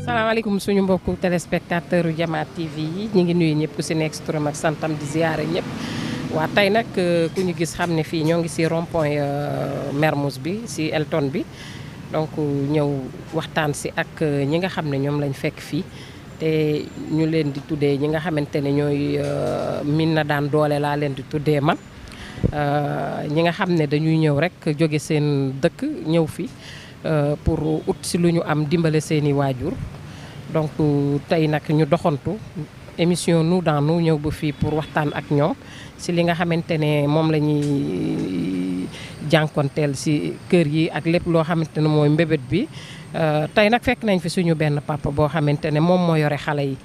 salaamaaleykum suñu mbokku téléspectateur yu Jama TV yi ñu ngi nuyu ñëpp ku si nekk si turam ak santam di ziare ñëpp. waa tey nag ku ñu gis xam ne fii ñoo ngi si rond point Mermoz bi si Elton bi donc ñëw waxtaan si ak ñi nga xam ne ñoom lañ fekk fii te ñu leen di tuddee ñi nga xamante ne ñooy min na daan doole laa leen di tuddee man ñi nga xam ne dañuy ñëw rek jóge seen dëkk ñëw fi pour ut si lu ñu am dimbale seeni waajur donc tey nag ñu doxantu émission Nous dans Nous ñëw ba fii pour waxtaan ak ñoom si li nga xamante ne moom la ñuy jànkonteel si kër yi ak lépp loo xamante ne mooy mbébét bi tey nag fekk nañ fi suñu benn papa boo xamante ne moom moo yore xale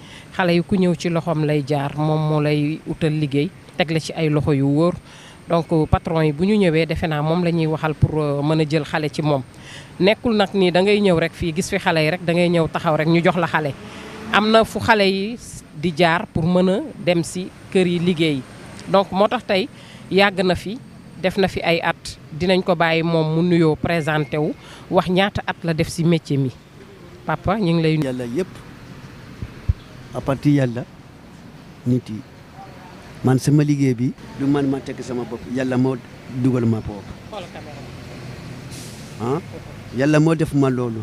yi ku ñëw ci loxoom lay jaar moom moo lay utal liggéey teg la ci ay loxo yu wóor donc patron yi bu ñu ñëwee defe naa moom la ñuy waxal pour mën a jël xale ci moom nekkul nag nii da ngay ñëw rek fii gis fi xale yi rek da ngay ñëw taxaw rek ñu jox la xale am na fu xale yi di jaar pour mën a dem si kër yi liggéey donc moo tax tey yàgg na fi def na fi ay at dinañ ko bàyyi moom mu nuyoo présenté wu wax ñaata at la def si métier mi papa ñu ngi lay. yàlla yëpp à partir yàlla nit yi man sama liggéey bi du man ma tekk sama bopp yàlla moo dugal ma bopp yàlla moo def ma loolu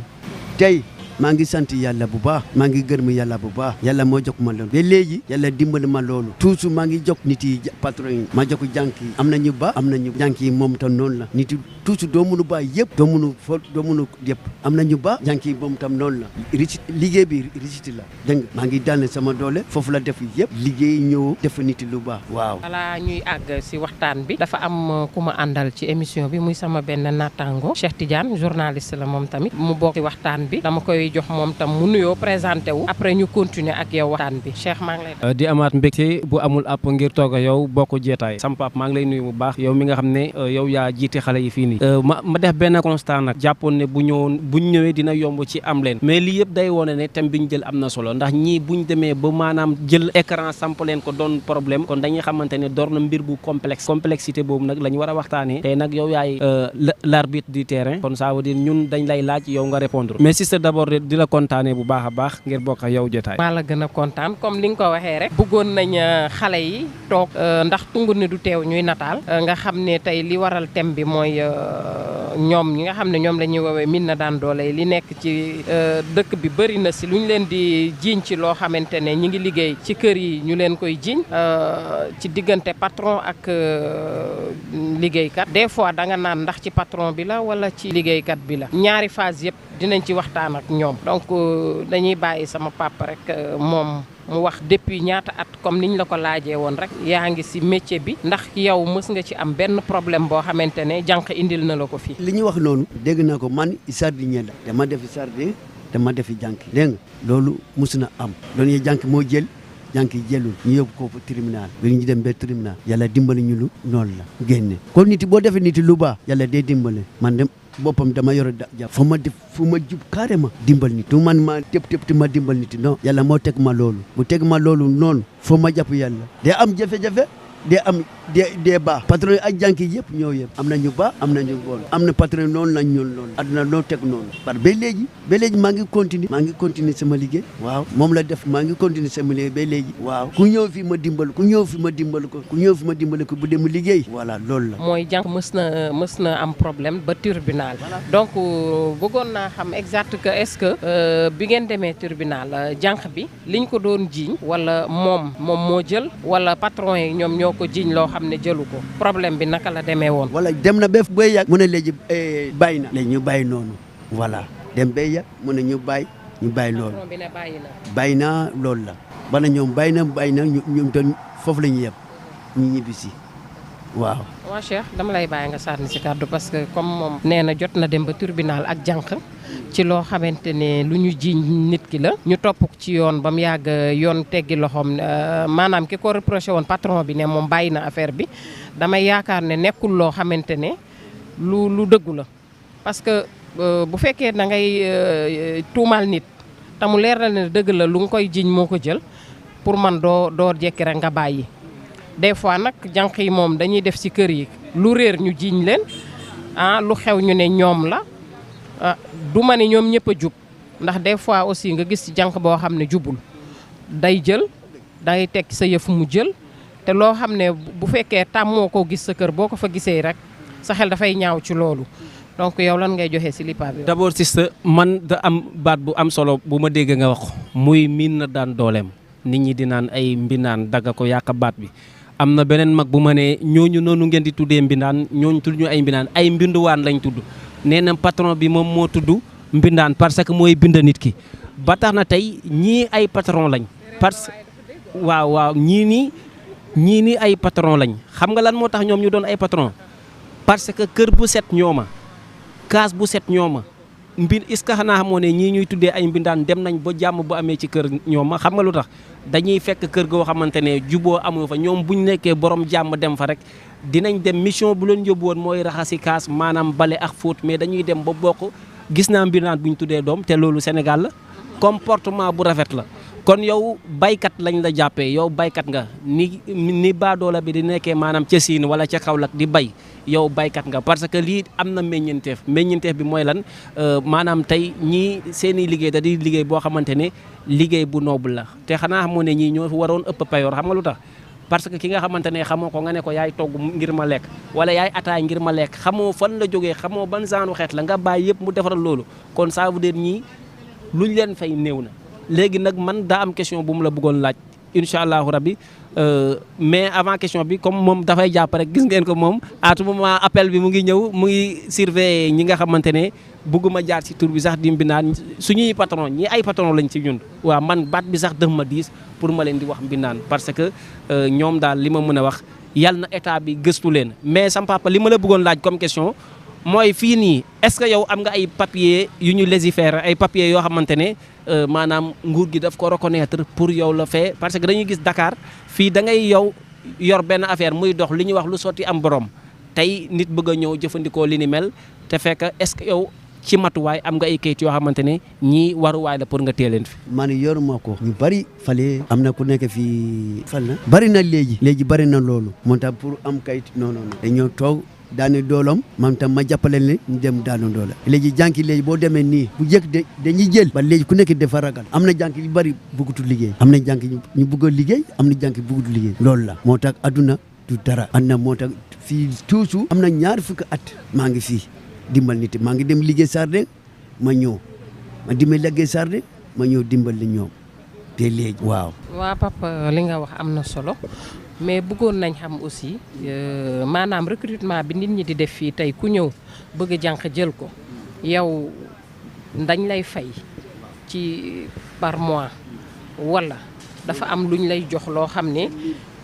tey maa ngi sant yàlla bu baax maa ngi gërëm yàlla bu baax yàlla moo jox ma loolu ba léegi yàlla dimbali ma loolu toujours maa ngi jox nit yi patron yi ma jox jànk yi am na ñu baax am na ñu jànk yi moom tam noonu la nit yi toujours doo mënu baax yëpp doo mënu fo doo mënu yëpp am na ñu baax jànk yi moom tam noonu la liggéey bi réussite la dégg nga maa ngi daane sama doole foofu la def yëpp liggéey ñëw def nit lu baax waaw. balaa ñuy àgg si waxtaan bi dafa am ku ma àndal ci émission bi muy sama benn naataango Cheikh Tidiane journaliste la moom tamit mu bokk ci waxtaan bi dama koy jox moom tam mu nuyoo présenté wu après ñu continuer ak yow waxtaan bi Cheikh maa ngi lay. di amaat mbégte bu amul app ngir toog a yow bokk jeetaay sama pap maa ngi lay nuyu bu baax yow mi nga xam ne yow yaa jiite xale yi fii nii ma def benn constat nag jàppoon ne buñ ñëwee dina yomb ci am leen mais lii yëpp day wone ne thème bi ñu jël am na solo ndax ñii buñ demee ba maanaam jël écran samp leen ko doon problème kon dañuy xamante ne door na mbir bu complexité boobu nag la ñu war a waxtaanee tey nag yow yaay l'arbitre du terrain kon ça veut dire ñun dañ lay laaj yow nga répondre mais si c'est d'abord di la kontaanee bu baax a baax ngir bokk ak yow jotaay. maa la gën a kontaan comme li nga ko waxee rek bëggoon nañ xale yi toog ndax tungu ni du teew ñuy nataal nga xam ne tey li waral thème bi mooy ñoom ñi nga xam ne ñoom la ñuy woowee min na daan doole li nekk ci dëkk bi bëri na si lu ñu leen di jiiñ ci loo xamante ne ñi ngi liggéey ci kër yi ñu leen koy jiiñ ci diggante patron ak liggéeykat des fois da nga naan ndax ci patron bi la wala ci liggéeykat bi la ñaari phase yëpp dinañ ci waxtaan ak ñoom donc dañuy bàyyi sama papa rek moom mu wax depuis ñaata at comme niñ la ko laajee woon rek yaa ngi ci métier bi ndax yow mës nga ci am benn problème boo xamante ne jànq indil na la ko fii. li ñu wax noonu dégg naa ko man sardinier la dama defi sardin dama defi jànk dégg nga loolu mus na am loolu yee jànk moo jël jànk yi jëlul ñu yóbbu ko tribunal bi ñu dem ba tribunal yàlla dimbali ñu lu noonu la génne kon nit boo defee nit lu baax yàlla day dimbali man dem boppam dama yore jàpp fu ma def fu ma jub carrément dimbal nit du man ma tëb ma dimbal nit non yàlla moo teg ma loolu bu teg ma loolu noonu foo ma jàpp yàlla day am jafe-jafe day am dee baax patron yi ak jànk yi yëpp ñoo yëpp am na ñu baax am na ñu bon am na patron noonu lañ ñoon loolu adduna loo teg noonu parce que ba léegi maa ngi continuer sama liggéey waaw moom la def maa ngi continuer sama liggéey ba léegi waaw ku ñëw fi ma dimbal ko bu dem liggéey voilà loolu la mooy jànk mës na am problème ba tribunal donc bëggoon naa xam exact que est-ce que bi ngeen demee tribunal jànk bi liñ ko doon jiiñ wala moom moo jël wala patron yi ñoom ñoo ko jiiñ loo xam ne jëlu ko problème bi naka la demee woon. wala dem na ba yàgg mu ne léegi bàyyi na. léegi ñu bàyyi noonu voilà dem ba yàgg mu ne ñu bàyyi loolu. patron bi ne bàyyi na loolu la. bala ñoom bàyyi na ñoom tam foofu la ñu yem ñu ñibbisi waaw. waa Cheikh dama lay bàyyi nga sànni si kàddu parce que comme moom nee na jot na dem ba tribunal ak jànq ci loo xamante ne lu ñu jiiñ nit ki la ñu topp ci yoon ba mu yàgg yoon teggi loxoom maanaam ki ko reproché woon patron bi ne moom bàyyi na affaire bi damay yaakaar ne nekkul loo xamante ne lu dëggu la parce que bu fekkee da ngay tuumaal nit te mu leer na ne dëgg la lu nga koy jiiñ moo ko jël pour man doo jekki rek nga bàyyi des fois nag jànq yi moom dañuy def ci kër yi lu réer ñu jiiñ leen lu xew ñu ne ñoom la du ma ne ñoom ñëpp a jub ndax des fois aussi nga gis ci jànq boo xam ne jubul day jël day teg sa yëf mu jël te loo xam ne bu fekkee tàmmoo koo gis sa kër boo ko fa gisee rek sa xel dafay ñaaw ci loolu donc yow lan ngay joxe ci lipa bi. d'abord sista man da am baat bu am solo bu ma dégg nga wax muy miin na daan dooleem nit ñi di naan ay mbindaan dagga ko yàq baat bi am na beneen mag bu ma ne ñooñu noonu ngeen di tuddee mbindaan ñooñu tudd ñu ay mbindaan ay mbinduwaan lañ tudd nee na patron bi moom moo tudd mbindaan parce que mooy bind nit ki ba tax na tey ñii ay patron lañ parce waaw ñii nii ay patron lañ xam nga lan moo tax ñoom ñu doon ay patron parce que kër bu set ñooma kaas bu set ñooma est-ce que xanaa xamoo ne ñii ñuy tuddee ay mbindaan dem nañ ba jàmm bu amee ci kër ñooma xam nga lu tax dañuy fekk kër goo xamante ne juboo amu fa ñoom buñ nekkee borom jàmm dem fa rek dinañ dem mission bu leen yóbbu woon mooy raxasi kaas maanaam bale ak fóot mais dañuy dem ba bokk gis naa mbindaan bu ñu tuddee doom te loolu Sénégal la comportement bu rafet la kon yow baykat lañ la jàppee yow baykat nga ni baadoola bi di nekkee maanaam ca Siin wala ca Kaolack di bay yow baykat nga parce que lii am na meññeenteef bi mooy lan maanaam tey ñii seen i liggéey da di liggéey boo xamante ne liggéey bu noble la te xanaa xamoo ne ñii ñoo fi waroon ëpp payoor xam nga lu tax parce que ki nga xamante ne xamoo ko nga ne ko yaay togg ngir ma lekk wala yaay ataay ngir ma lekk xamoo fan la jógee xamoo ban genre xeet la nga bàyyi yëpp mu defaral loolu kon ça veut dire ñii luñ leen fay néew na léegi nag man daa am question bu mu la bëggoon laaj incha allahu rabbi mais avant question bi comme moom dafay jàpp rek gis ngeen ko moom à tout moment appel bi mu ngi ñëw mu ngi surveiller ñi nga xamante ne bëgguma jaar ci tur bi sax di mbindaan suñuy patron ñi ay patron lañ ci ñun waaw man baat bi sax def ma diis pour ma leen di wax mbindaan parce que ñoom daal li ma mën a wax yal na état bi gëstu leen mais sam papa li ma la bëggoon laaj comme question mooy fii nii est-ce que yow am nga ay papier yu ñu légiférer ay papier yoo xamante ne maanaam nguur gi daf ko reconnaître pour yow la fee parce que dañuy gis Dakar fii da ngay yow yor benn affaire muy dox li ñuy wax lu sotti am borom tey nit bëgg a ñëw jëfandikoo li ni mel te fekk est-ce que yow ci matuwaay am nga ay kayit yoo xamante ne ñii waruwaay la pour nga téye leen fi. man yoruma ko ñu bari fale am na ku nekk fii fal na bari na léegi bari na loolu moo tax pour am kayit non dañoo toog daane doolam man tam ma jàppale leen ñu dem daanu doola léegi jànki léegi boo demee nii bu jëkk dañuy jël ba léegi ku nekk dafa ragal am na jànki yu bari bëggutul liggéey am na jànki ñu bëgg a liggéey am na jànki bëggutul liggéey loolu la moo tax adduna du dara an na moo tax fii toujours am na 2 fukki at maa ngi fii dimbal nit maa ngi dem liggéey Sardin ma ñëw ma dimbal liggéey Sardin ma ñëw dimbal li ñoom te léegi waaw papa li nga wax am na solo mais bëggoon nañ xam aussi maanaam recrutement bi nit ñi di def fii tey ku ñëw bëgg jànq jël ko yow dañ lay fay ci par mois wala dafa am luñ lay jox loo xam ne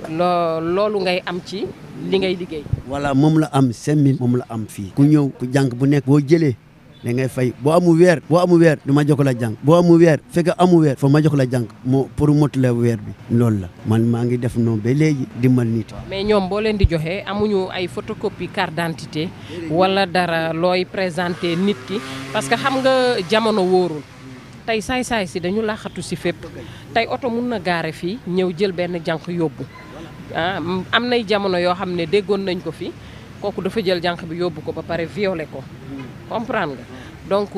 loolu ngay am ci li ngay liggéey. voilà moom la am 5000 moom la am fii ku ñëw ku jànq bu nekk boo jëlee da ngay fay boo amu weer du ma jox la jànq boo amu weer fekk amu weer foo ma jox la jànq moo pour mottale weer bi loolu la man maa ngi def noonu ba léegi dimbal nit. mais ñoom boo leen di joxe amuñu ay photocopie carte d'identité wala dara looy présenter nit ki parce que xam nga jamono wóorul tey saay-saay si dañu laxatu si fépp tey oto mun na gaare fii ñëw jël benn jànq yóbbu am nay jamono yoo xam ne déggoon nañ ko fi kooku dafa jël jànq bi yóbbu ko ba pare violé ko comprendre nga donc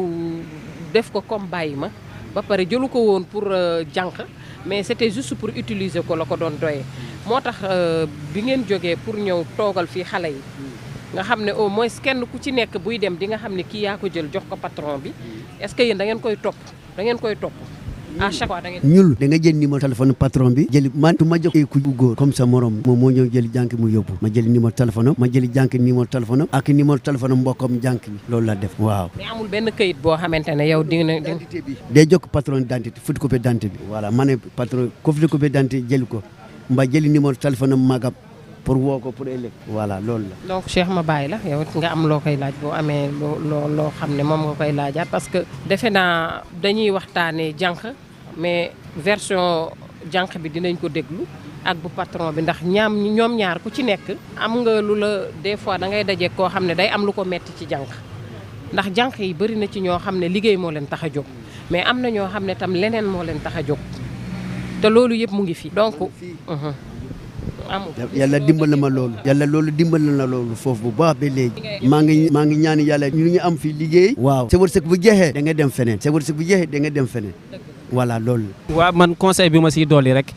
def ko comme bàyyi ma ba pare jëlu ko woon pour jànq mais c'était juste pour utiliser ko la ko doon doyee moo tax bi ngeen jógee pour ñëw toogal fii xale yi nga xam ne au moins kenn ku ci nekk buy dem di nga xam ne kii yaa ko jël jox ko patron bi est-ce que yéen da ngeen koy topp à chaque fois da ngeen ñul da nga jël numéro téléphone patron bi jël man tu ma jox ku góor comme sa morom moom moo ñëw jël jànk mu yóbbu ma jël numéro téléphone ma jël jànk numéro téléphone ak numéro téléphone mbokkam jànk bi loolu la def waaw. mais amul benn këyit boo xamante ne yow identité bi day jokk patron d'identité photocopie d'identité bi voilà ma ne patron photocopie d'identité jël ko mba jëli numéro téléphone magam pour woo ko pour ëllëg voilà loolu la. donc Cheikh ma bàyyi la yow nga am loo koy laaj boo amee loo xam ne moom nga koy laajaat parce que defe naa dañuy waxtaanee jànq mais version jànq bi dinañ ko déglu ak bu patron bi ndax ñoom ñaar ku ci nekk am nga lu la des fois da ngay daje koo xam ne day am lu ko metti ci jànq ndax jànq yi bëri na ci ñoo xam ne liggéey moo leen tax a jóg mais am na ñoo xam ne tam leneen moo leen tax a jóg te loolu yëpp mu ngi fi donc yàlla dimbal na ma loolu yàlla loolu dimbal na loolu foofu bu baax ba léegi maa ngi ñaan yàlla ñu ngi am fi liggéey waaw sa wërsëg bu jeexee da nga dem feneen sa wërsëg bu jeexee da nga dem feneen voilà loolu waaw man conseil bi ma siy dolli rek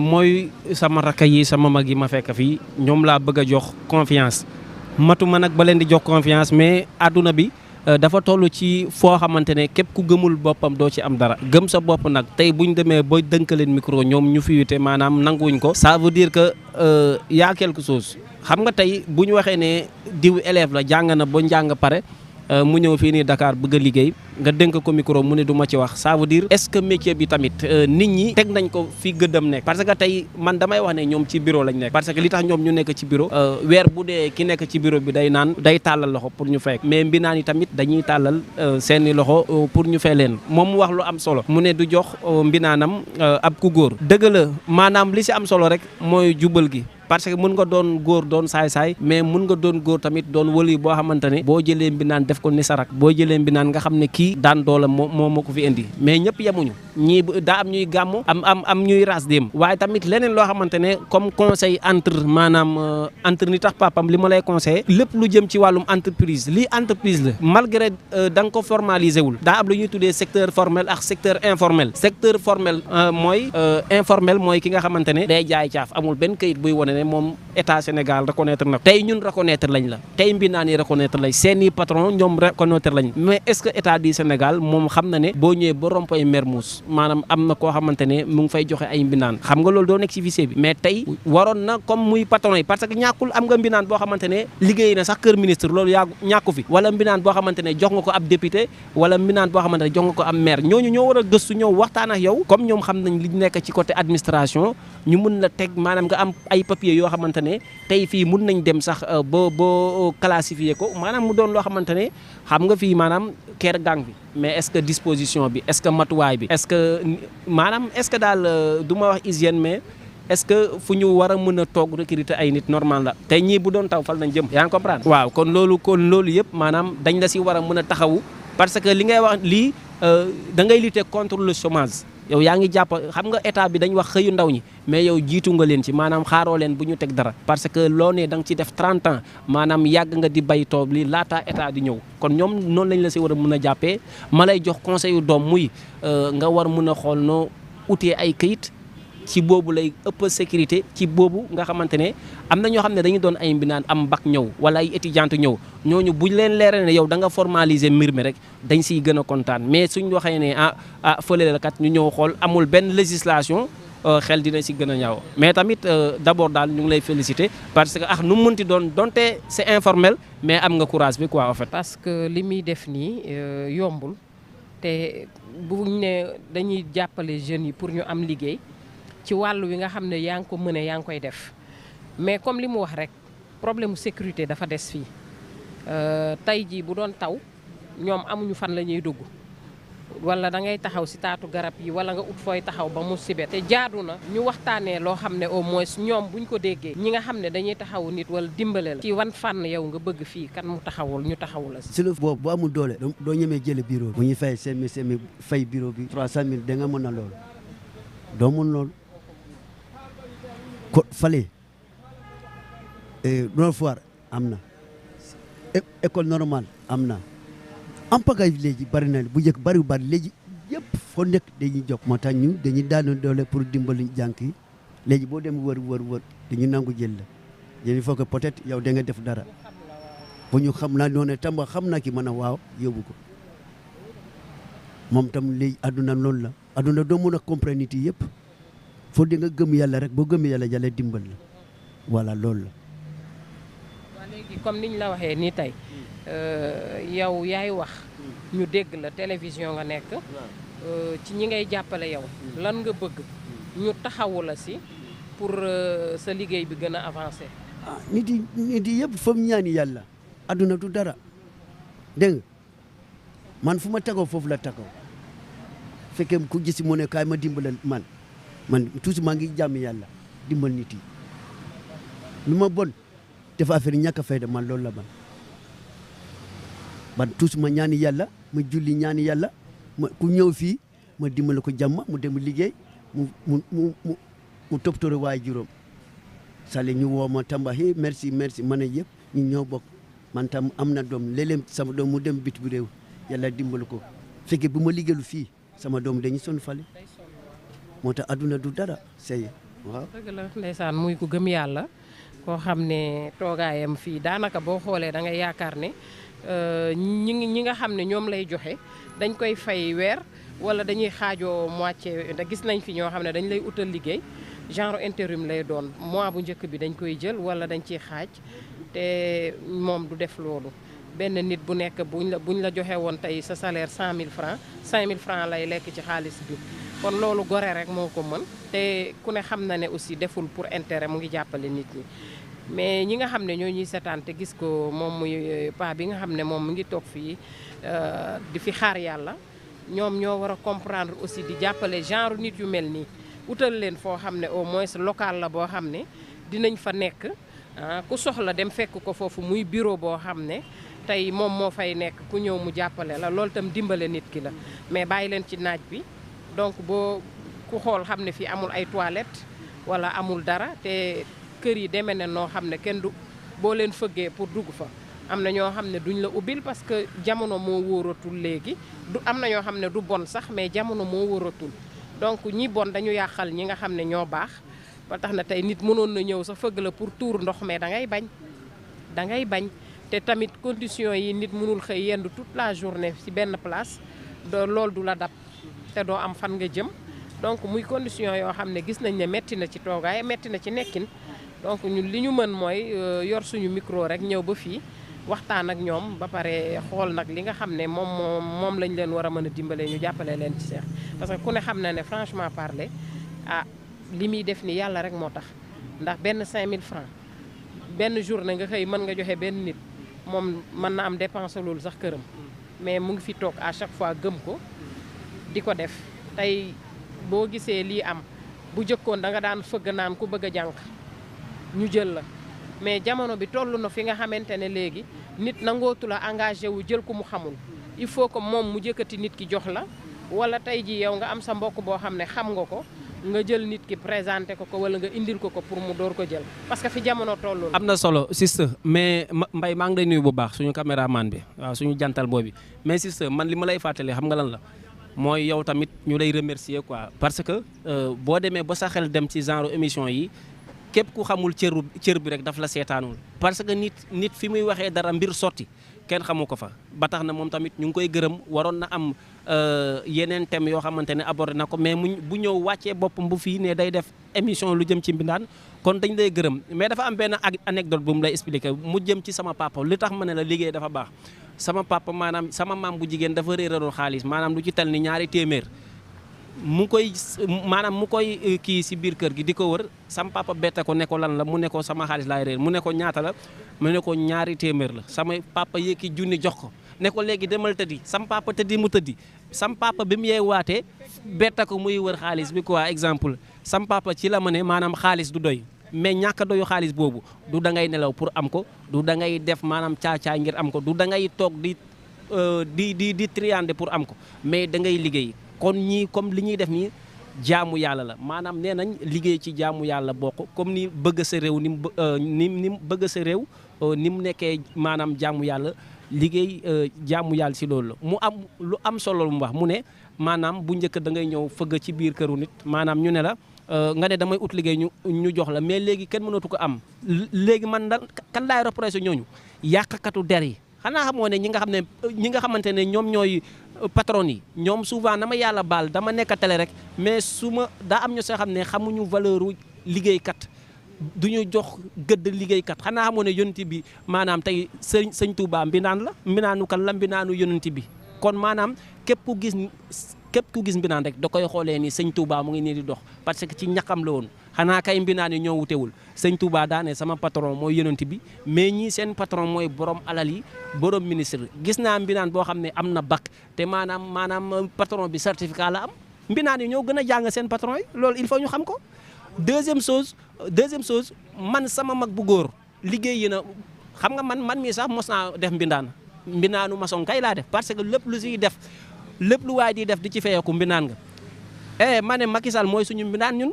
mooy sama rakk yi sama mag yi ma fekk fii ñoom laa bëgg a jox confiance matuma nag ba leen di jox confiance mais àdduna bi dafa toll ci foo xamante ne képp ku gëmul boppam doo ci am dara gëm sa bopp nag tey buñ demee ba dënk leen micro ñoom ñu fi wite maanaam nanguwuñ ko ça veut dire que y a quelque chose xam nga tey bu ñu waxee ne diw élève la jàng na ba njàng pare mu ñëw fii nii Dakar bëgg a liggéey nga dénk ko micro mu ne du ma ci wax ça veut dire est-ce que métier bi tamit nit ñi teg nañ ko fi gëddam nekk parce que tey man damay wax ne ñoom ci bureau lañ nekk parce que li tax ñoom ñu nekk ci bureau weer bu dee ki nekk ci bureau bi day naan day tàllal loxo pour ñu fay mais mbinaan yi tamit dañuy tàllal seeni loxo pour ñu fay leen moom mu wax lu am solo mu ne du jox mbinaanam ab ku góor dëgg la maanaam li si am solo rek mooy jubal gi parce que mun nga doon góor doon saay-saay mais mun nga doon góor tamit doon wëli boo xamante ne boo jëlee mbinaan def ko ni sarak boo jëlee mbinaan nga xam ne kii daan doola moo ko fi indi mais ñëpp yemuñu ñii daa am ñuy gàmmu am ñuy ras dem waaye tamit leneen loo xamante ne comme conseil entre ni tax papam li ma lay conseillé lépp lu jëm ci wàllum entreprise lii entreprise la malgré da nga ko formalisé wul daa am lu ñuy tuddee secteur formel ak secteur informel secteur formel mooy informel mooy ki nga xamante ne day jaay caaf amul benn kayit buy wone ne moom état Sénégal reconnaître na tey ñun reconnaître lañ la tey mbinaan yi reconnaître lañ seeni patron ñoom reconnaître lañ mais est-ce que état du Sénégal moom xam na ne boo ñëwee ba rond-point Mermoz maanaam am na koo xamante ne mu ngi fay joxe ay mbinaan xam nga loolu doo nekk ci fichier bi mais tey waroon na comme muy patron yi parce que ñàkkul am nga mbinaan boo xamante ne liggéey na sax kër ministre loolu yaa ñàkku fi wala mbinaan boo xamante ne jox nga ko ab député wala mbinaan boo xamante ne jox nga ko am maire ñooñu ñoo war a gëstu ñëw waxtaan ak yow comme ñoom xam nañ li nekk ci côté administration ñu mun la teg maanaam nga am ay papier yoo xamante ne tey fii mun nañ dem sax ba classifier ko maanaam mu doon loo xamante ne xam nga fii maanaam keer gang bi mais est-ce que disposition bi est-ce que matuwaay bi est-ce que maanaam est-ce que daal du ma wax hygiène mais est-ce que fu ñu war a mën a toog recruter ay nit normal la tey ñii bu doon taw fal nañ jëm yaa ngi comprendre waaw kon loolu yëpp maanaam dañ la si war a mën a taxawu parce que li ngay wax lii da ngay lutter contre le chômage yow yaa ngi jàpp xam nga état bi dañ wax xëyu ndaw ñi mais yow jiitu nga leen ci maanaam xaaroo leen bu ñu teg dara parce que loo ne da nga ci def 30 ans maanaam yàgg nga di bay toob li laata état di ñëw kon ñoom noonu lañ la si war a mën a jàppee ma lay jox conseil yu doom muy nga war mën a xool noo utee ay këyit ci boobu lay ëpp sécurité ci boobu nga xamante ne am na ñoo xam ne dañu doon ay mbinaan am bac ñëw wala ay étudiante ñëw ñooñu buñ leen leeral ne yow da nga formaliser mbir mi rek dañ siy gën a kontaan mais suñ waxee ne fële la kat ñu ñëw xool amul benn législation xel dina si gën a ñaaw mais tamit d'abord daal ñu ngi lay féliciter parce que nu mu mënti doon donte c'est informel mais am nga courage bi quoi en fait. parce que li muy def nii yombul te buñ ne dañuy jàppale jeunes yi pour ñu am liggéey. ci wàllu wi nga xam ne yaa ngi ko mëne yaa ngi koy def mais comme li mu wax rek problème mu sécurité dafa des fii tey jii bu doon taw ñoom amuñu fan la ñuy dugg wala da ngay taxaw si taatu garab yi wala nga ut fooy taxaw ba mu sibe te jaadu na ñu waxtaanee loo xam ne au moins ñoom buñ ko déggee ñi nga xam ne dañuy taxawu nit wala dimbale la ci wan fànn yow nga bëgg fii kan mu taxawul ñu taxawu la si lu boobu bu amul doole doo ñemee jële bureau bu ñuy fay semi fay bureau bi 300 000 da nga mën a loolu doo mën loolu ko fale Nord Foire am na école normale am na en pagaille léegi bari na bu njëkk bari léegi yëpp foo nekk dañuy jox moo tax ñu dañuy daanu doole pour dimbali jànk yi léegi boo dem wër dañu nangu jël la il faut que peut-être yow da nga def dara bu ñu xam naa noonu Tamba xam naa ki mën a waaw yóbbu ko moom tam léegi adduna loolu la adduna doo mën a comprendre nit yi yëpp foo di nga gëm yàlla rek boo gëm yàlla jàlle dimbal la voilà loolu la. waaw léegi comme niñ la waxee nii tey yow yaay wax ñu dégg la télévision nga nekk ci ñi ngay jàppale yow lan nga bëgg ñu taxawu la si pour sa liggéey bi gën a avancé. nit yi yëpp fa mu ñaani yàlla adduna du dara dégg nga man fu ma tagaw foofu la tagaw fekkee ku gis mu ne kaay ma dimbale man toujours maa ngi jàmm yàlla dimbal nit yi lu ma bon dafa affaire ñàkk a fayda man loolu la man toujours ma ñaani yàlla ma julli ñaani yàlla ku ñëw fii ma dimbale ko jàmm mu dem liggéey mu toppatoo waaye juróom sale ñu woo ma Tamba merci ma ne yëpp ñu ñoo bokk man tam am na doom léeg-léeg sama doom mu dem bit bu réew yàlla dimbali ko fekke bu ma liggéeylu fii sama doom dañu sonn fale moo tax adduna du dara sey waaw. dëgg la ndeysaan muy ku gëm yàlla koo xam ne toogaayam fii daanaka boo xoolee da ngay yaakaar ne ñi nga xam ne ñoom lay joxe dañ koy fay weer wala dañuy xaajoo moitié da gis nañ fi ñoo xam ne dañ lay utal liggéey genre intérim lay doon mois bu njëkk bi dañ koy jël wala dañ ciy xaaj te moom du def loolu benn nit bu nekk buñ la joxe woon tey sa salaire 100 000 francs 5 000 francs lay lekk ci xaalis bi kon loolu gore rek moo ko mën te ku ne xam na ne aussi deful pour intérêt mu ngi jàppale nit ñi mais ñi nga xam ne ñoo ñuy seetaan te gis ko moom muy pa bi nga xam ne moom mu ngi toog fii di fi xaar yàlla ñoom ñoo war a comprendre aussi di jàppale genre nit yu mel nii utal leen foo xam ne au moins local la boo xam ne dinañ fa nekk ku soxla dem fekk ko foofu muy bureau boo xam ne tey moom moo fay nekk ku ñëw mu jàppale la loolu itam dimbale nit ki la mais bàyyi leen ci naaj bi donc boo ku xool xam ne fii amul ay toilettes wala amul dara te kër yi demee na noo xam ne kenn du boo leen fëggee pour dugg fa am na ñoo xam ne duñ la ubbil parce que jamono moo wóoratul léegi du am na ñoo xam ne du bon sax mais jamono moo wóoratul donc ñi bon dañu yàqal ñi nga xam ne ñoo baax ba tax na tey nit mënoon na ñëw sax fëgg la pour tuur ndox mais da ngay bañ te tamit conditions yi nit mënul xëy yendu toute la journée ci benn place loolu du la dab te doo am fan nga jëm donc muy condition yoo xam ne gis nañ ne metti na ci toogaay metti na ci nekkin donc ñun li ñu mën mooy yor suñu micro rek ñëw ba fii waxtaan ak ñoom ba pare xool nag li nga xam ne moom lañ leen war a mën a dimbalee ñu jàppale leen ci Cheikh parce que ku ne xam na ne franchement parler li muy def ni yàlla rek moo tax ndax benn 5000 francs benn journée nga xëy mën nga joxe benn nit moom mën na am dépense loolu sax këram mais mu ngi fi toog à chaque fois gëm ko di ko def tey boo gisee lii am bu jëkkoon da nga daan fëgg naan ku bëgg a jànq ñu jël la mais jamono bi toll na fi nga xamante ne léegi nit nangootu la engagé wu jël ko mu xamul il faut que moom mu jëkkati nit ki jox la wala tey ji yow nga am sa mbokk boo xam ne xam nga ko nga jël nit ki présenté ko wala nga indil ko pour mu door ko jël parce que fi jamono toll am na solo sister mais Mbaye maa ngi lay nuyu bu baax suñu caméraman bi waaw suñu jantal boobi mais sister man li ma lay fàttali xam nga lan la mooy yow tamit ñu lay remercier quoi parce que boo demee ba sa xel dem ci genre émission yi képp ku xamul cër bi rek daf la seetaanul parce que nit fi muy waxee dara mbir sotti kenn xamu ko fa ba tax na moom tamit ñu ngi koy gërëm waroon na am yeneen thèmes yoo xamante ne abordé na ko mais bu ñëw wàccee boppam bu fii ne day def émission lu jëm ci mbindaan kon dañ lay gërëm mais dafa am benn anecdote bu mu lay expliquer mu jëm ci sama papa li tax ma ne la liggéey dafa baax sama papa maanaam sama maam bu jigéen dafa réeraloo xaalis maanaam lu ci tel ni ñaari téeméer mu koy kii si biir kër gi di ko wër sama papa bette ko ne ko lan la mu ne ko sama xaalis laay réer mu ne ko ñaata la mu ne ko ñaari téeméer la sama papa yéeki junni jox ko ne ko léegi demal tëddi sama papa tëddi mu tëddi sama papa bi mu yee waatee bette ko muy wër xaalis bi quoi exemple sama papa ci la ma ne maanaam xaalis du doy mais ñàkk doyu xaalis boobu du da ngay nelaw pour am ko du da ngay def maanaam caacaay ngir am ko du da ngay toog di triander pour am ko mais da ngay liggéey kon ñii comme li ñuy def nii jaamu yàlla la maanaam nee nañ liggéey ci jaamu yàlla bokk comme ni bëgg sa réew ni mu bëgg sa réew ni mu nekkee maanaam jaamu yàlla liggéey jaamu yàlla si loolu la mu am lu am solo lu mu wax mu ne maanaam bu njëkk da ngay ñëw fëgg ci biir këru nit maanaam ñu ne la nga ne damay ut liggéey ñu jox la mais léegi kenn mënatu ko am léegi man da kan laay reproché ñooñu yàqkatu der yi xanaa xamoo ne ñi nga xamante ne ñoom ñooy patron yi ñoom souvent na ma yàlla baal dama nekk télé rek mais su ma daa am ñu soo xam ne xamuñu valeur u liggéeykat du ñu jox gëdd liggéeykat xanaa xamoo ne yonent bi maanaam tey sëñ Touba mbinaan la mbinaanu kan la mbinaanu yonent bi kon maanaam képp ku gis mbinaan rek da koy xoolee ni sëñ Touba mu ngi nii di dox parce que ci ñaqam la woon xanaa kay mbinaan yi ñoo wutewul sëñ Touba daane sama patron mooy yonent bi mais ñii seen patron mooy borom alal yi borom ministre gis naa mbinaan boo xam ne am na bac te maanaam patron bi certificat la am mbinaan yi ñoo gën a jàng seen patron yi loolu il faut ñu xam ko. deuxième chose man sama mag bu góor liggéey yi na xam nga man mii sax mos naa def mbinaanu maçon kay laa def parce que lépp lu waay di def di ci feyeeku mbinaan nga ma ne Macky Sall mooy suñu mbinaan ñun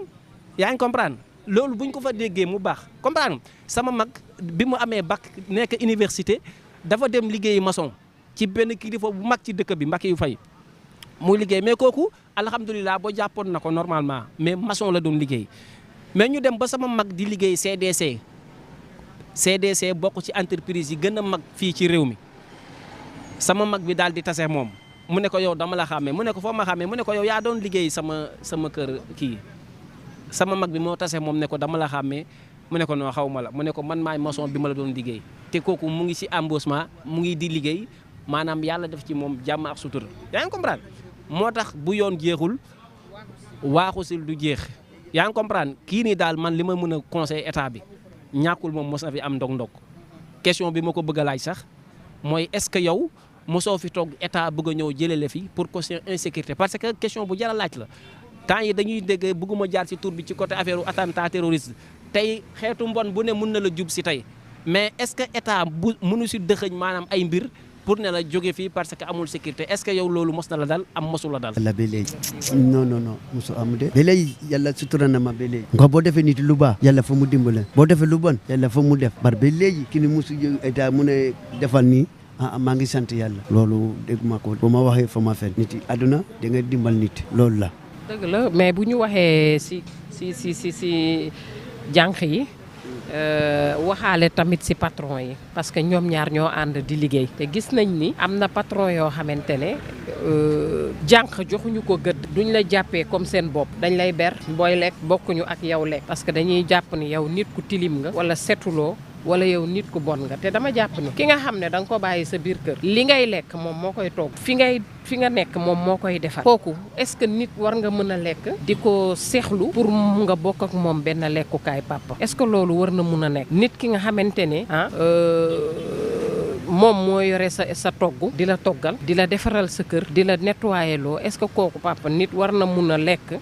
yaa ngi comprendre loolu buñ ko fa déggee mu baax comprendre sama mag bi mu amee bac nekk université dafa dem liggéeyi maçon ci benn kilifa bu mag ci dëkk bi Mbacké yu fay muy liggéey mais kooku alhamdulilah boo jàppoon na ko normalement mais maçon la doon liggéey mais ñu dem ba sama mag di liggéey CDC bokk ci entreprise yi gën a mag fii ci réew mi sama mag bi daal di tase moom mu ne ko yow dama la xàmmee mu ne ko foo ma xàmmee mu ne ko yow yaa doon liggéey sama kër kii sama mag bi moo tase moom ne ko dama la xàmmee mu ne ko noo xaw ma la mu ne ko man maay maçon bi ma la doon liggéey te kooku mu ngi ci embauchement mu ngi di liggéey maanaam yàlla def ci moom jàmm ak sutura yaa ngi comprendre moo tax bu yoon jeexul waaxu sil du jeex yaa ngi comprendre kii nii daal man li ma mën a conseil état bi ñàkkul moom mos na fi am ndog-ndog question bi ma ko bëgg a laaj sax mooy est-ce que yow mosoo fi toog état bëgg a ñëw jëlee la fi pour caution insécurité parce que question bu jar a laaj la temps yi dañuy dégg bëgguma jaar ci tur bi ci côté affaire attentat terroriste tey xeetu mbon bu ne mun na la jub si tey mais est-ce que état bu mënu si dëxëñ maanaam ay mbir pour ne la jóge fii parce que amul sécurité est-ce que yow loolu mos na la dal am mosu la dal. yàlla ba léegi non mosu am de ba léegi yàlla sutura na ma ba léegi nga boo defee nit lu baax yàlla fa mu dimbale boo defee lu bon yàlla fa mu def bar ba léegi ki ni mosu état mu ne defal nii maa ngi sant yàlla loolu dégg ma ko bu ma waxee fa ma fen nit yi àdduna da nga dimbal nit loolu la. dëgg la mais bu ñu waxee si jànq yi waxaale tamit si patron yi parce que ñoom ñaar ñoo ànd di liggéey te gis nañ ni am na patron yoo xamante ne jànq joxuñu ko gëdd duñ la jàppee comme seen bopp dañ lay ber booy lekk bokkuñu ak yow lekk parce que dañuy jàpp ni yow nit ku tilim nga wala setuloo wala yow nit ku bon nga te dama jàpp ni ki nga xam ne da nga ko bàyyi sa biir kër li ngay lekk moom moo koy togg fi nga nekk moom moo koy defar kooku est-ce que nit war nga mën a lekk di ko seexlu pour nga bokk ak moom benn lekkukaay papa est-ce que loolu war na mun a nekk nit ki nga xamante ne moom moo yore sa togg di la toggal di la defaral sa kër di la nettoyer loo est-ce que kooku papa nit war na mun a lekk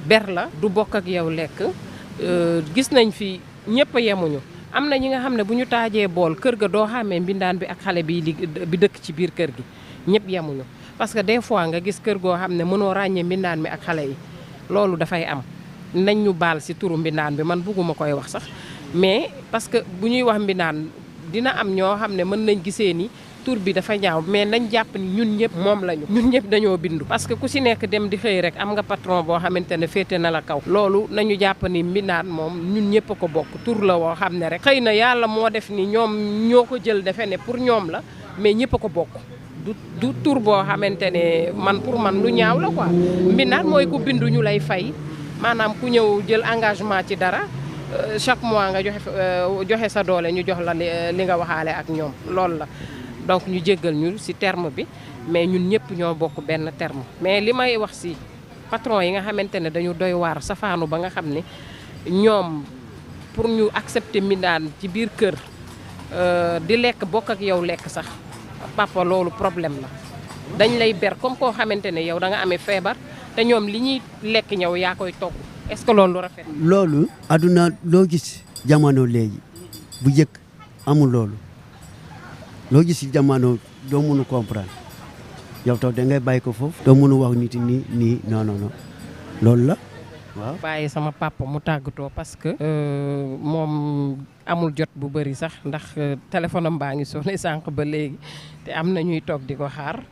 ber la du bokk ak yow lekk gis nañ fi ñëpp a yemuñu am na ñi nga xam ne bu ñu taajee bool kër ga doo xàmmee mbindaan bi ak xale bi dëkk ci biir kër gi ñëpp yemuñu parce que des fois nga gis kër goo xam ne mënoo ràññee mbindaan mi ak xale yi loolu dafay am nañ ñu baal si turu mbindaan bi man bugguma koy wax sax mais parce que bu ñuy wax mbindaan dina am ñoo xam ne mën nañ gisee ni tur bi dafa ñaaw mais nañ jàpp ni ñun ñëpp moom lañu ñun ñëpp dañoo bindu parce que ku si nekk dem di xëy rek am nga patron boo xamante ne féete na la kaw loolu nañu jàpp ni mbindaan moom ñun ñëpp a ko bokk tur la woo xam ne rek xëy na yàlla moo def ni ñoom ñoo ko jël defe ne pour ñoom la mais ñëpp a ko bokk du tur boo xamante ne man pour man lu ñaaw la quoi mbindaan mooy ku bindu ñu lay fay maanaam ku ñëw jël engagement ci dara chaque mois nga joxe sa doole ñu jox la li nga waxaale ak ñoom loolu la donc ñu jéggal ñu ci terme bi mais ñun ñëpp ñoo bokk benn terme mais li may wax ci patron yi nga xamante ne dañu doy waar safaanu ba nga xam ne ñoom pour ñu accepter mbindaan ci biir kër di lekk bokk ak yow lekk sax papa loolu problème la dañ lay ber comme koo xamante ne yow da nga amee feebar te ñoom li ñuy lekk ñëw yaa koy togg est-ce que loolu rafet loolu aduna loo gis jamono léegi bu njëkk amul loolu loo gis ci jamono doo mënu comprendre yow taw da ngay bàyyi ko foofu doo mënu wax nit nii non loolu la waaw. bàyyi sama papa mu tàggatoo parce que moom amul jot bu bëri sax ndax téléphone am baa ngi sonné sànq ba léegi te am na ñuy toog di ko xaar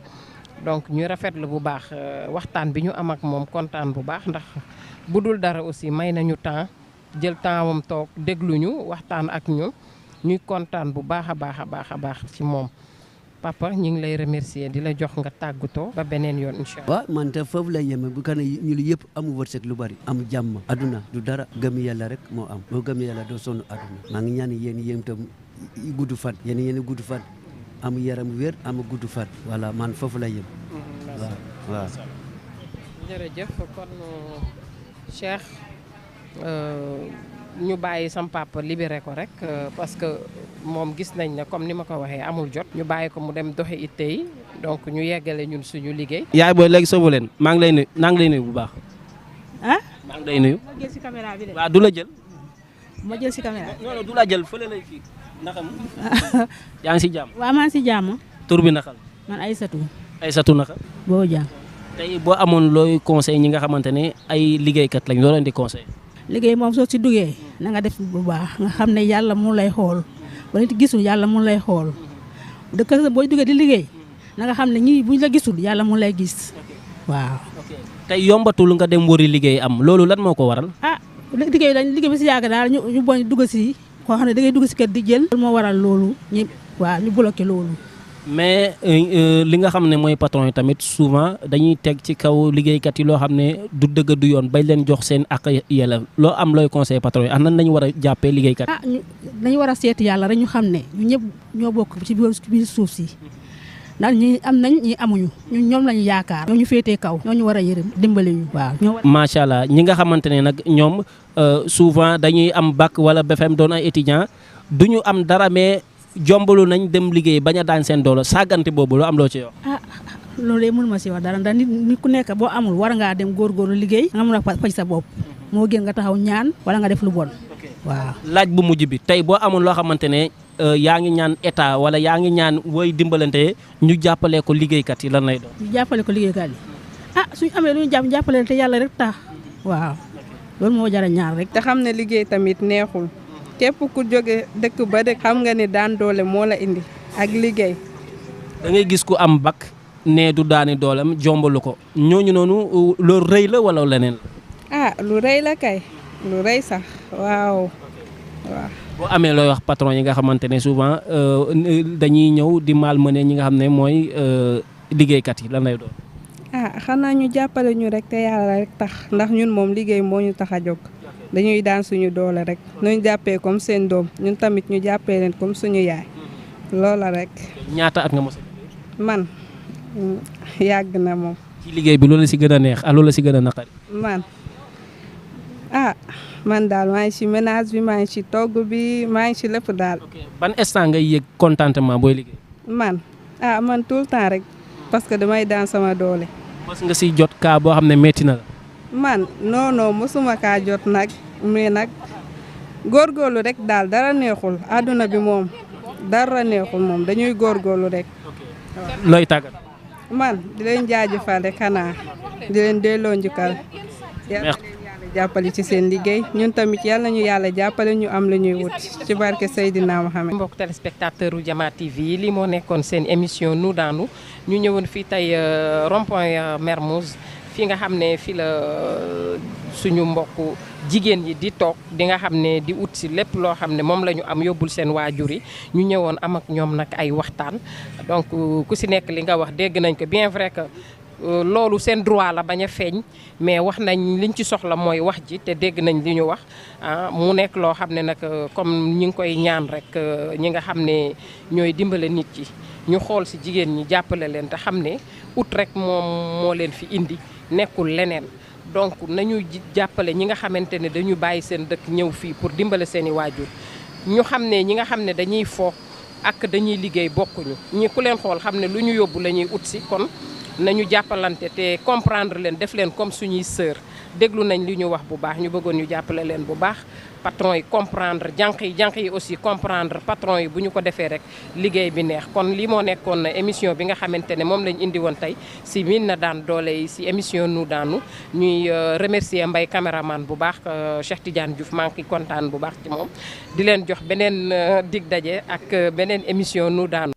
donc ñuy rafetlu bu baax waxtaan bi ñu am ak moom kontaan bu baax ndax bu dul dara aussi may nañu temps jël temps wam toog dégluñu waxtaan ak ñu ñuy kontaan bu baax a baax ci moom papa ñu ngi lay remercier di la jox nga tàggatoo ba beneen yoon incha allah. waaw man te foofu lay yeme bu kan ñu lu yëpp amu wërsëg lu bari am jàmm aduna du dara gëm yàlla rek moo am boo gëm yàlla doo sonn aduna maa ngi ñaan yéen tam gudd fan yéen gudd fan am yaram wér am gudd fan voilà man foofu lay yem waaw jërëjëf kon Cheikh ñu bàyyi sam papa libéré ko rek parce que moom gis nañ ne comme ni ma ko waxee amul jot ñu bàyyi ko mu dem doxe itte yi donc ñu yeggale ñun suñu liggéey. yaay booy léegi soobu leen maa ngi lay nuyu bu baax. maa ngi lay nuyu. ma jël si caméra bi de. waaw du la jël. ma jël si caméra. non du la jël fële lay fii naka mu. yaa ngi si jàmm. waaw maa ngi si jàmm. tur bi naka la. man Aïssatou. Aïssatou naka. boo jàmm. tey boo amoon looy conseil ñi nga xamante ne ay liggéeykat lañ loo leen di conseil. liggéey moom soo ci duggee na nga def bu baax nga xam ne yàlla mu lay xool ba nit gisul yàlla mu lay xool dëkk booy duggee di liggéey na nga xam ne ñii buñ la gisul yàlla mu lay gis waaw. tey yombatul nga dem wëri liggéey am loolu lan moo ko waral. liggéey bi si yàgg daal ñu boñ dugg si koo xam ne da ngay dugg si kër di jël. loolu moo waral loolu ñu bloqué loolu. mais li nga xam ne mooy patron yi tamit souvent dañuy teg ci kaw liggéeykat yi loo xam ne du dëgg du yoon bañ leen jox seen ak yella loo am looy conseil patron yi nan lañu war a jàppee liggéeykat. dañu war a seeti yàlla rek ñu xam ne ñu ñëpp ñoo bokk ci biir suuf si ndax ñi am nañ ñi amuñu ñoom lañu yaakaar. ñoo ñu féetee kaw ñoo ñu war a yërëm dimbali ñu. waaw macha allah ñi nga xamante ne nag ñoom souvent dañuy am bac wala BFEM doon ay étudiant duñu am dara mais jombalu nañ dem liggéey bañ a daan seen doole saagante boobu loo am loo ci wax. loolu de mënuma si wax dara ndax nit ku nekk boo amul war ngaa dem góorgóorlu liggéey. nga mën a faj sa bopp moo gën nga taxaw ñaan wala nga def lu bon waaw. laaj bu mujj bi tey boo amul loo xamante ne yaa ngi ñaan état wala yaa ngi ñaan woy dimbalante ñu jàppale ko liggéeykat yi lan lay doon. ñu jàppale ko liggéeykat yi suñu amee lu ñu jàppale te yàlla rek tax waaw loolu moo jar a ñaan rek. te xam ne liggéey tamit neexul. képp ku jóge dëkk ba dëkk xam nga ni daan doole moo la indi ak liggéey. da ngay gis ku am bac ne du daani doolam jombalu ko ñooñu noonu loolu rëy la wala leneen la. lu rëy la kay lu rëy sax waaw. boo amee looy wax patron yi nga xamante ne souvent dañuy ñëw di malmené ñi nga xam ne mooy liggéeykat yi lan lay doon. xanaa ñu jàppale ñu rek te yàlla rek tax ndax ñun moom liggéey moo ñu tax a jóg. dañuy daan suñu doole rek ñu jàppee comme seen doom ñun tamit ñu jàppee leen comme suñu yaay loola rek. ñaata at nga mos a man yàgg na moom. ci liggéey bi loolu la si gën a neex loolu la si gën a naqari. man daal maa ngi ci ménage bi maa ngi ci togg bi maa ngi ci lépp daal. ban instant ngay yëg contentement booy liggéey. man tout le temps rek parce que damay daan sama doole. mos nga si jot kaa boo xam ne métti na la. non mosuma kaa jot nag mais nag góorgóorlu rek daal dara neexul àdduna bi moom dara neexul moom dañuy góorgóorlu rek. looy tàggat. di leen jaajëfal rek xanaa di leen delloo njukkal. yàlla jàppale ci seen liggéey ñun tamit yàlla ñu yàlla jàppale ñu am la ñuy wut ci barke Seydina Mohamed. mbokk téléspectateur u Jama TV li moo nekkoon seen émission nu daanu ñu ñëwoon fii tey rond-point Mermoz fi nga xam ne fi la suñu mbokk jigéen yi di toog di nga xam ne di ut si lépp loo xam ne moom la ñu am yóbbul seen waajur yi ñu ñëwoon am ak ñoom nag ay waxtaan donc ku si nekk li nga wax dégg nañ ko bien vrai que loolu seen droit la bañ a feeñ mais wax nañ liñ ci soxla mooy wax ji te dégg nañ li ñu wax mu nekk loo xam ne nag comme ñi ngi koy ñaan rek ñi nga xam ne ñooy dimbale nit yi ñu xool si jigéen ñi jàppale leen te xam ne ut rek moom moo leen fi indi nekkul leneen donc nañu jàppale ñi nga xamante ne dañu bàyyi seen dëkk ñëw fii pour dimbale seeni waajur ñu xam ne ñi nga xam ne dañuy fo ak dañuy liggéey bokkuñu ñi ku leen xool xam ne lu ñu yóbbu la ñuy ut si kon nañu jàppalante te comprendre leen def leen comme suñuy sœur déglu nañ li ñu wax bu baax ñu bëggoon ñu jàppale leen bu baax patron yi comprendre jànq yi aussi comprendre patron yi bu ñu ko defee rek liggéey bi neex kon lii moo nekkoon émission bi nga xamante ne moom lañ indi woon tey si min na daan doole yi si émission nu daanu ñuy remercier Mbaye caméraman bu baax Cheikh Tidiane Diouf maa ngi kontaan bu baax ci moom di leen jox beneen dig daje ak beneen émission nu daanu